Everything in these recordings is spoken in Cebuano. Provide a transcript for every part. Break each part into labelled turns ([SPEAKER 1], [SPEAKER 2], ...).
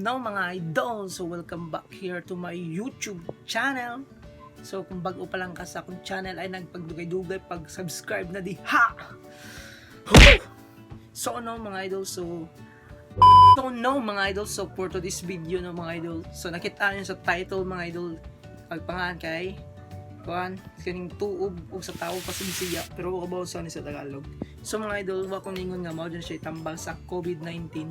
[SPEAKER 1] No, mga idol? So welcome back here to my YouTube channel. So kung bago pa lang ka sa akong channel ay nagpagdugay-dugay pag-subscribe na di ha! Whew! So ano, mga idol, so no, mga idol, so for to this video, no, mga idol. So nakita niyo sa title, mga idol, pagpangalan kay kuan kaning tuob og sa tao pasensya, pero wa kabaw sa ni sa Tagalog. So mga idol, wa ko ningon nga mao dyan siya tambal sa COVID-19.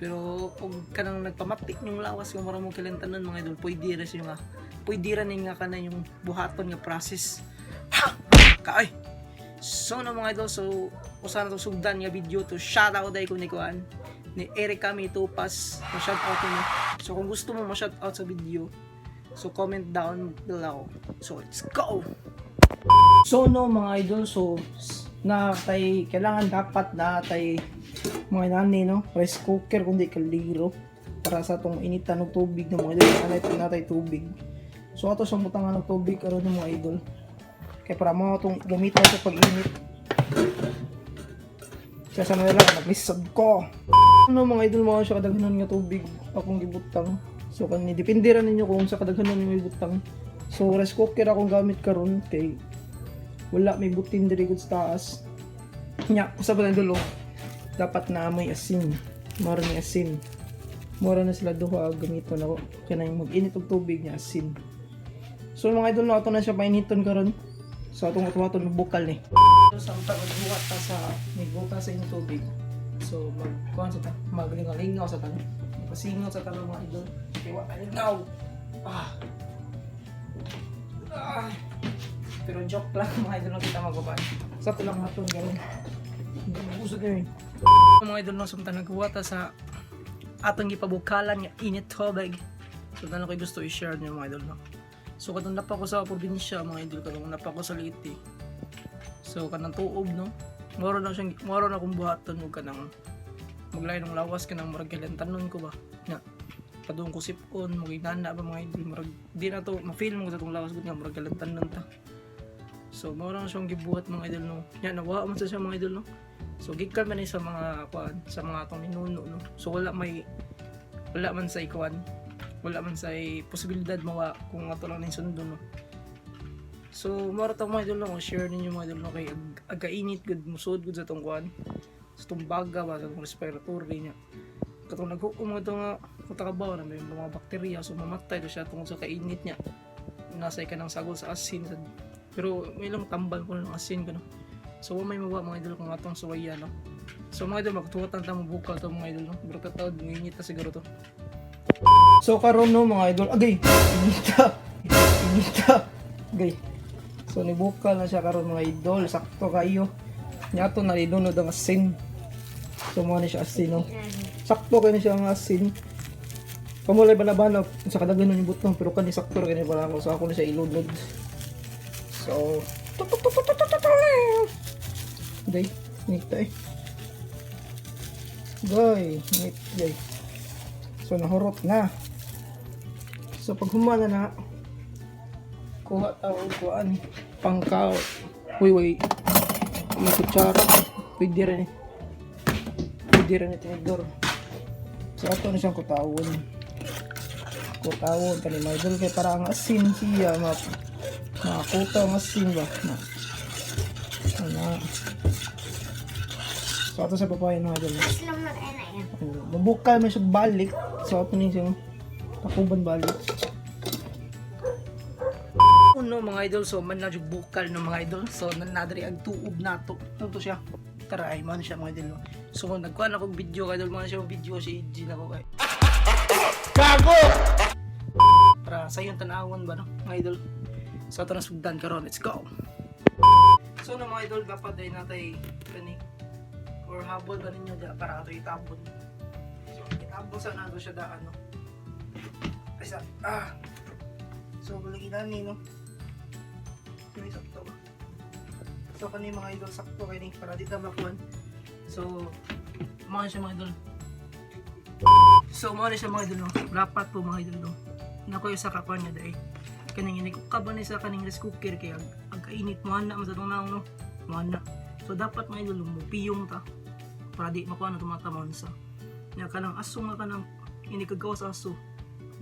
[SPEAKER 1] Pero og kanang nagpamati yung lawas kung mura mo kalantanon, mga idol, pwede ra siya nga. Pwede ra ni nga kana yung buhaton nga process. Ha! Kaay! So no, mga idol, so usa na to sugdan nga video to shout out dai ko ni kuan ni Erica Mitupas. Ma-shout out mo. So kung gusto mo ma-shout out sa video, so comment down below. So let's go! So no, mga idol, so na tay kailangan dapat na tay mga nani, no, rice cooker kundi kaldero para sa atong initan og tubig ng mga idol, anay natay tubig. So ato sa butangan og tubig karon ng mga idol. Kay para mo atong gamiton sa pag-init. Kaya sa nila naglisod ko. Ano, mga idol, mga siya kadaghanon nga tubig akong gibutang. So kani depende ra ninyo kung sa kadaghanon ninyo ibutang. So rice cooker akong gamit karon kay wala may butin diri gud sa taas. Nya, usa pa dulo. Dapat na may asin. Mura ni asin. Mura na sila duha gamiton ako. Kaya na yung mag-init og tubig niya asin. So mga idol, no, ato na siya painiton karon. So atong atuwaton bukal ni. So sa magbuhat ta sa nagbukal sa inyong tubig. So magkuhan sa ta, maglingaw-lingaw sa tan. Pasingaw sa tanong, mga idol. Kay wa lingaw. Ah. Ah. Pero joke lang, mga idol, no, kita magbaban. Sa ito lang natin gano'n. Usod yun. Mga idol, no, sumta nagkuha ta sa atong gipabukalan nga init tubig. So tanong ko gusto i-share niyo, mga idol, no. So katong napa ko sa probinsya, mga idol, katong napa ko sa Leyte. So kanang tuob, no. Moro na siyang moro na akong buhaton ug kanang maglay ng lawas kanang murag kalantanon ko ba. Nga padung ko sipon mo ginana ba, mga idol, murag di na to ma-feel mo sa tong lawas gud nga murag kalantanon ta. So mao na siyang gibuhat, mga idol, no. Nya nawa man sa siya, mga idol, no. So gikan man ni sa mga kuan, sa mga atong ninuno, no. So wala man sa ikuan, wala man sa posibilidad mawa kung ato lang ning sundon, no. So mao ra to, mga idol, no, share ninyo, mga idol, no, kay agkainit gud musod gud sa tong kuan, sa tong baga ba, sa tong respiratory niya. Katong naghukom nga to nga matakabaw na may mga bakterya, so mamatay to siya tungod sa kainit niya. Nasa ka ng sagol sa asin sa, pero may lang tambal ko ng asin ko, no. So wa may mawa, mga idol, kung atong suwaya, no. So mga idol, magtuwatan ta mo bukal to, mga idol, no. Pero katawad ngingit na siguro to. So karon, no, mga idol, agay, inita. Inita. Agay. So nibukal na siya karon, mga idol, sakto kayo. Nya ato na ilunod ang asin. So mo ni siya asin, no. Sakto kayo ni siya ang asin. Pamulay bana-bana sa kadaghanon yung butong, pero kani sakto ra kini para ako, so ako na siya ilunod. So tuk tuk tuk tuk tuk tuk tuk. Day, inita eh. Gay, init gay. So nahurot na. So pag humana na, kuha ta og kuan pangka. Uy, uy. May kutsara. Pwede rin eh. Pwede rin tinidor. So ato na siyang kutawon. Kutawon kani, mga idol, kay para ang asin siya ma makakutaw ang asin ba. Na. Ano. So ato sa papaya, mga idol.
[SPEAKER 2] Islam na kaya na yan.
[SPEAKER 1] Oh, mabukal man siya balik. So ato ni siyang takuban balik. Uno, mga idol, so man na jud bukal, no, mga idol. So nanadri ang tuob nato. Ano to siya? Tara ay man siya, mga idol, no. So nagkuha na kog video idol, mga siya video si EG na ko kay. Gago! Para sa iyong tanawon ba, no, mga idol. So ato na sugdan karon. Let's go. So no, mga idol, dapat ay natay kani or habol ba ninyo da para ato itabon. So itabon sa nato siya daan, no. Ay sa ah. So lagi ni, no. Kani sakto ba? So kani, mga idol, sakto kay ni para di ta makuan. So mga siya, mga idol. So mo na siya, mga idol, no. Dapat po, mga idol, no. Nako yung sa kakuan niya dai. Kaning ini ka ba ni sa kaning rice cooker kay ag kainit mo na man sa tong naong, no. Mo na. So dapat, mga idol, mo piyong ta para di makuha na tumatamon sa. Nya kanang aso nga kanang Ini kagawas aso.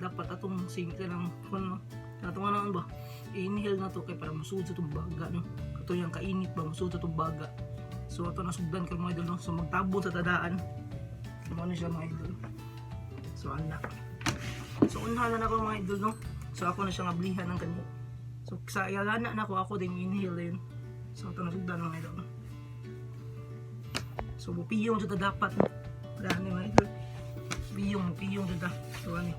[SPEAKER 1] Dapat atong sing kanang kuan no. Atong ano ba? I-inhale na to kay para musud sa itong baga, no. Kato yung kainit ba, musud sa itong baga. So ato nasugdan karon, mga idol, no. So magtabon sa tadaan. So ano siya, mga idol. So ana. So unhan na nako, mga idol, no. So ako na siya ngablihan ng kanya. So sa yalana na ako, ako din inhale din. So ato nasugdan, mga idol. So mupiyong jud ta dapat, no. Gani, mga idol. Piyong, piyong jud ta. So ano.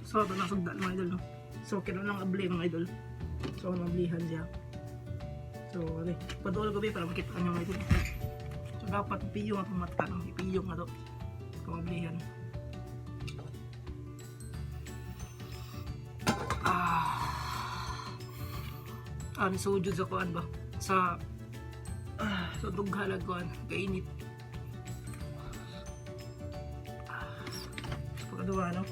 [SPEAKER 1] So ato nasugdan, mga idol, no. So kino lang abli, mga idol. So ano ablihan siya. So ano, paduol ko ba para makita niyo, mga idol. So dapat piyong atong mata, no. Ipiyong na to. Kung ablihan. Ah. Ano sujud sa kuan ba? Sa dughalag kuan, kainit. Ah. Pagkaduwa, no?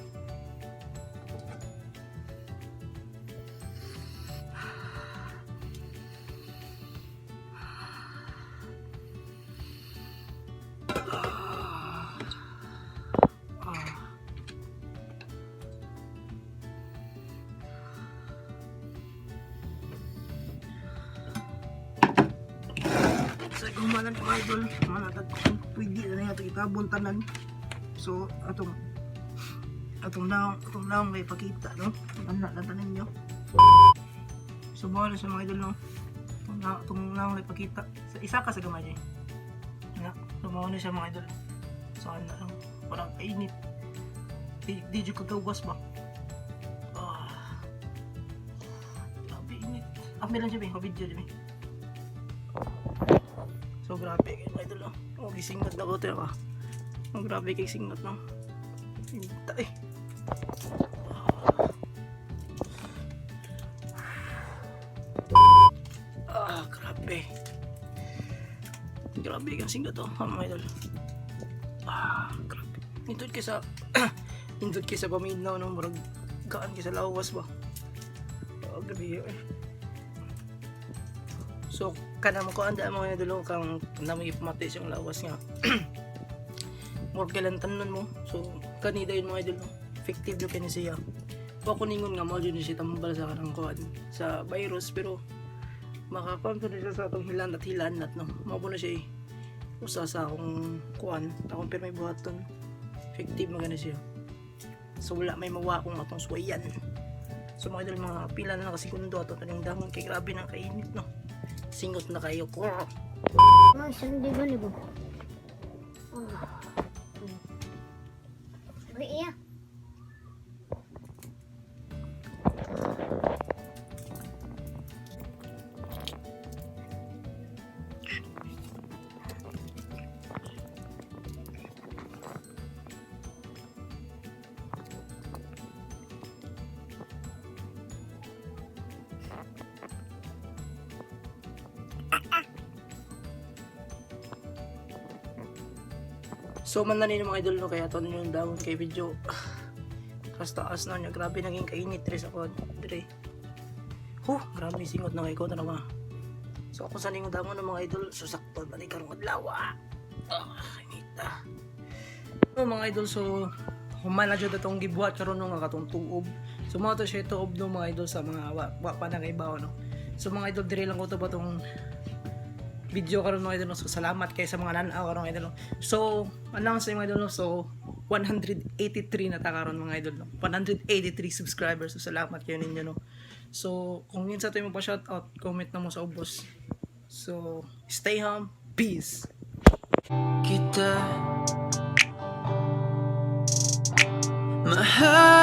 [SPEAKER 1] Ah. Ah. Sa gumanan, mga idol, manatag pwede na nga ito itabon tanan. So atong naong may pakita, no. Anak na tanan nyo. So mao na siya, mga idol, no. Atong naong may pakita. Sa isa ka sa gamay niya. Na, so mao na siya, mga idol. So ano lang, parang kainit. Di jud kagawas ba? Ah. Grabe init. Ah, meron siya ba? Video siya ba? So grabe kayo, mga idol, no. Oh, gisingot na ko ito ah. Oh, grabe kay singot, no. Inta eh. Ah, grabe. Grabe kang singot oh, mga idol. Ah, grabe. Nindot kay sa paminaw, no, murag gaan kay sa lawas ba. Oh, grabe eh. So kana mo ko anda, mga idol, kang namo ipamati siyang lawas nga. Murag kailan tanon mo. So kanida yun, mga idol, no? Effective jud kini siya. Wa ko ningon nga mao jud ni siya tambal sa kanang kuan sa virus, pero makakuan po na siya sa atong hilanat hilanat, no. Mao po na siya eh. Usa sa akong kuan, akong pirmay buhaton. Effective man gani siya. So wala may mawa kung atong suwayan. So mga idol, mga pila na lang segundo ato taning dangon kay grabe na kainit, no. Singot na kayo ko.
[SPEAKER 2] Mga isang libo libo. Oh. Iya.
[SPEAKER 1] So man na ni mga idol, no, kaya ato yung dahon kay video taas taas na niya, grabe naging kainit dre sa kuan dre. Huh, grabe singot na kay ko tanawa. So ako sa ning dahon ng mga idol, so sakto na ni karong adlaw. Ah, init ah. So, mga idol, so human na jud atong gibuhat karon, no, nga katong tuob. So mao to siya tuob, no, mga idol, sa mga wa pa na kaibaw, no. So mga idol, dire lang ko to ba tong video karon, mga idol, no. So salamat kay sa mga nan-aw karon, mga idol, no. So announce sa mga idol, no. So 183 na ta karon, mga idol, no. 183 subscribers. So salamat kayo ninyo, no. So kung minsan tayo mo pa shout out, comment na mo sa ubos. So stay home. Peace.
[SPEAKER 3] Kita. Mahal.